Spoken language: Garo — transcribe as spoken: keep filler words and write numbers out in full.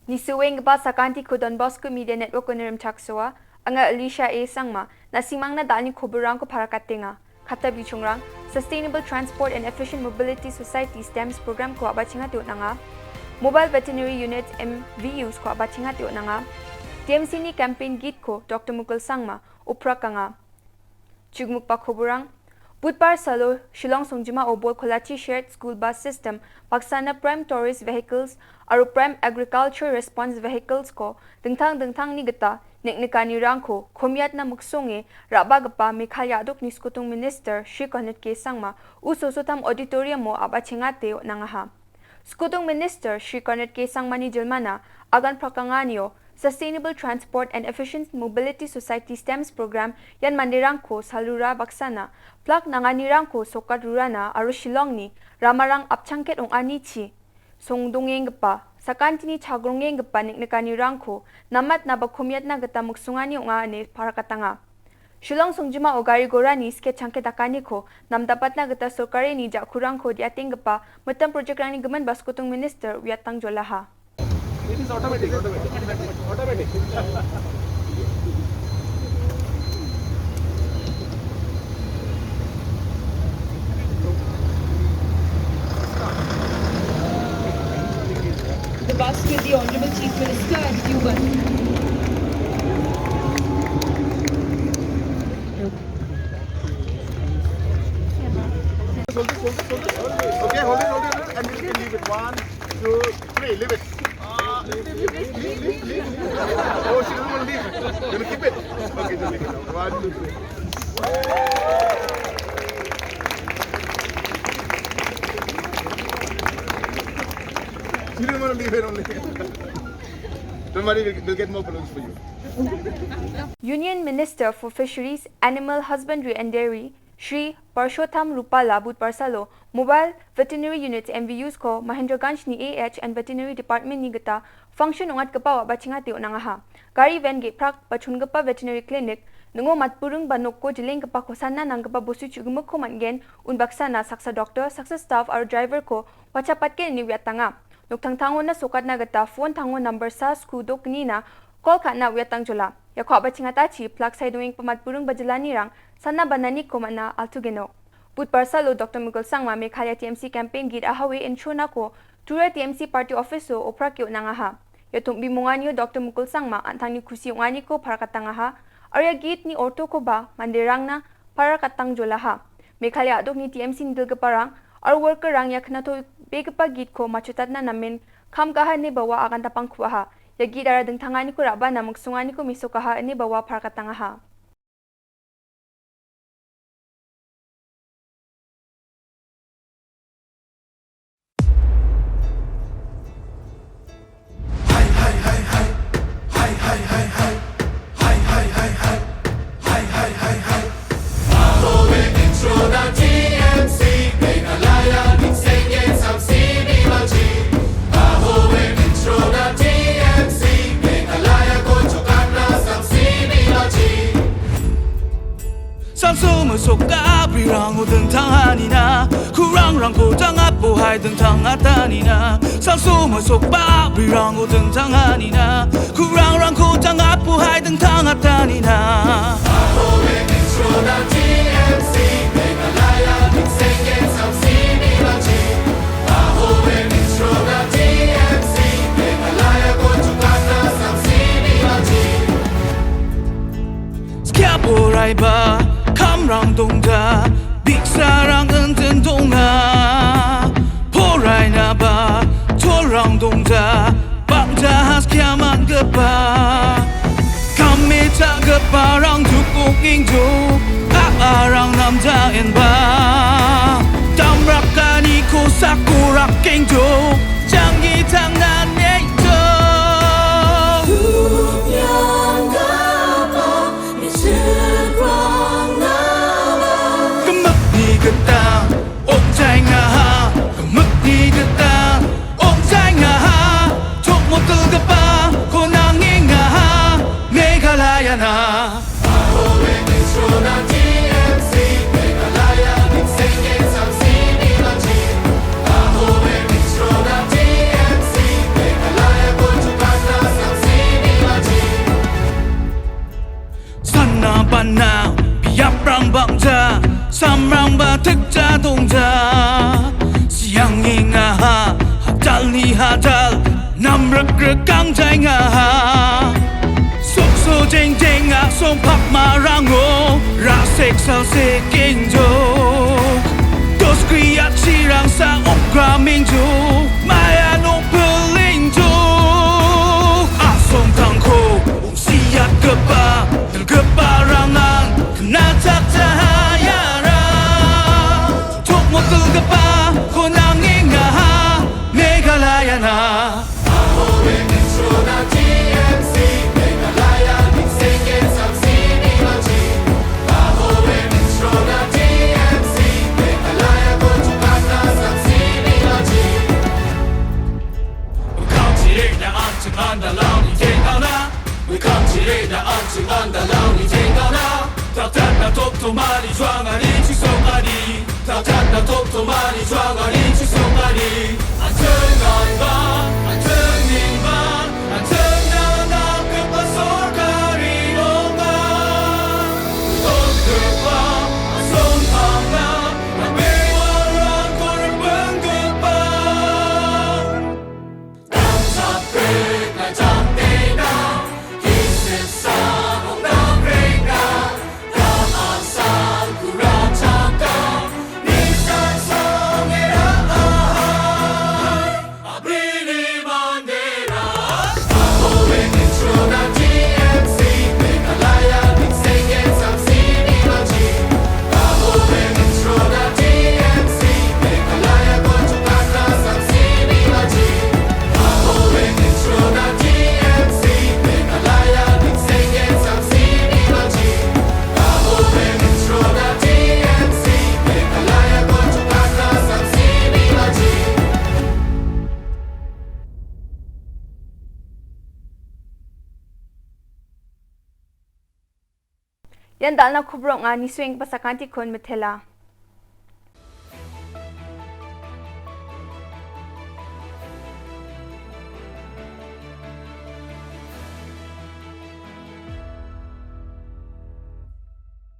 Nisuenggipa sakantiko Don Bosco Media Network-oni rimchaksoa, anga Alicia A Sangma, na·simangna da·alni koborrangko parakatenga. Katta bichongrang, Sustainable Transport and Efficient Mobility Society stamps program-ko a·bachengate on·anga. Mobile Veterinary Units, M V Us-ko a·bachengate on·anga. T M C-ni campaign git-ko Doctor Mukul Sangma, oprakanga. Chugmukba koborrang. Budbar salo Shillong songjimao Bol Kolachi Shared School Bus System, baksana Prime Tourist Vehicles aro Prime Agriculture Response Vehicles-ko dingtang dingtangni gita nik·nikanirangko komiatna miksonge ra·bagipa Meghalaya a·dokni Skutung Minister Shri Conrad K Sangma U Sosotam Auditorium-o a·bachengate on·angaha. Skutung Minister Shri Conrad K Sangmani jilmana agan prakanganio Sustainable Transport and Efficient Mobility Society stamps program ian manderangko salrura baksana plak nanganirangko sokat rurana aro Shillongni ramarang apchangket ong·anichi songdongenggipa, sakantini chagrongenggipa nik·nikanirangko namatna ba komiatna gita miksongani ong·a ine parakatanga. Shillong songjimao gari gorani sket changke dakaniko namdapatna gita sorkarini ja·kurangko diatenggipa mitam projekrangni gimin ba Skutung Minister uiatang jolaha. It is automatic, automatic, automatic. The bus with the Honorable Chief Minister and Cuban. Hold this, hold this, hold this. Okay, hold it, hold it, hold it. And you can leave it. One, two, three. Leave it. Leave, leave, leave, leave, leave. Oh, she doesn't want to leave. Gonna keep it. Okay, just leave it. One, two, three. She didn't want to leave it only. Don't worry, we'll, we'll get more balloons for you. Union Minister for Fisheries, Animal Husbandry and Dairy, Shri Purshotham Rupala, Budbar salo Mobile Veterinary Unit, M V Us-ko Mahendraganj-ni A H and Veterinary Department-ni gita function ong·atgipao a·bachengate on·angaha. Gari van ge·prak ba chongipa veterinary clinic ning·o matburing ba noko jilenggipako sanna nanggipa bostu chu·gimikko man·gen, unbaksana saksa doctor, saksa staff aro driver-ko wachapatgen ine uiatanga. Noktangtangona sokatna gita phone tango number sa sku dokgnina call ka·na uiatangjola. Iako a·bachengatachi plak sae dongenggipa matburing ba jilanirang sana bananiko man·a altugenok. Budbar salo Doctor Mukul Sangma Meghalaya T M C campaign git ahawe inchonako Tura T M C party office-o oprake on·angaha. Ia tom·bimonganio Doctor Mukul Sangma an·tangni kusi ong·aniko parakatangaha, aro ia gitni ortokoba manderangna parakatangjolaha. Meghalaya a·dokni T M C nidilgiparang aro worker-rang ia knatobegipa gitko matchotatna namen kam ga·aha ine bawa agantapang ku·aha. Ia gitara dingtanganiko ra·bana miksonganiko mesokaha ine bawa parakatangaha. Salso mesokba brirango dingtanganina, kurangrangko jang·apohai dingtangatanina. Salso mesokba brirango dingtanganina, kurangrangko jang·apohai dingtangatanina. Skia poraiba kamrang dongja, bi·sarang indin donga. Porainaba tolrang dongja, bang·ja skia man·gipa. Kame cha·giparang jukok ingjok, a·arang namja inba. Damrakani kosako rakkengjok, janggi tangnan neijo. Gimikni gitang ong·jaengaha, gimikni gitang ong·jaengaha, chokmotilgipako nangengaha, Meghalayana. Tekja dongja, siang ingaha, hajalni hajal, namrek rekang jaingaha. Sokso jeng jeng asong pakmarango, rasek salsek enjo. Dos kriat sirangsa okra mingjo, maya nok pelingjo. Asong tangko, siatgipa, dilgiparangnan, knachak cahayara. Chokmok dilgipa, konang ingaha, Meghalayana. Kamchirina anching andalani tengana. We kamchirina anching andalani tengana. Taktatna toktomani juangani chisongani. Taktatna toktomani juangani chisongani. Anching anba, anching ningba, anching nanakgipa sorkari nonga. Donggipa, asongpangna, napewarangko ripenggipa. Ian dal·na kobrok ong·a, nisuenggipa sakantikon mitela.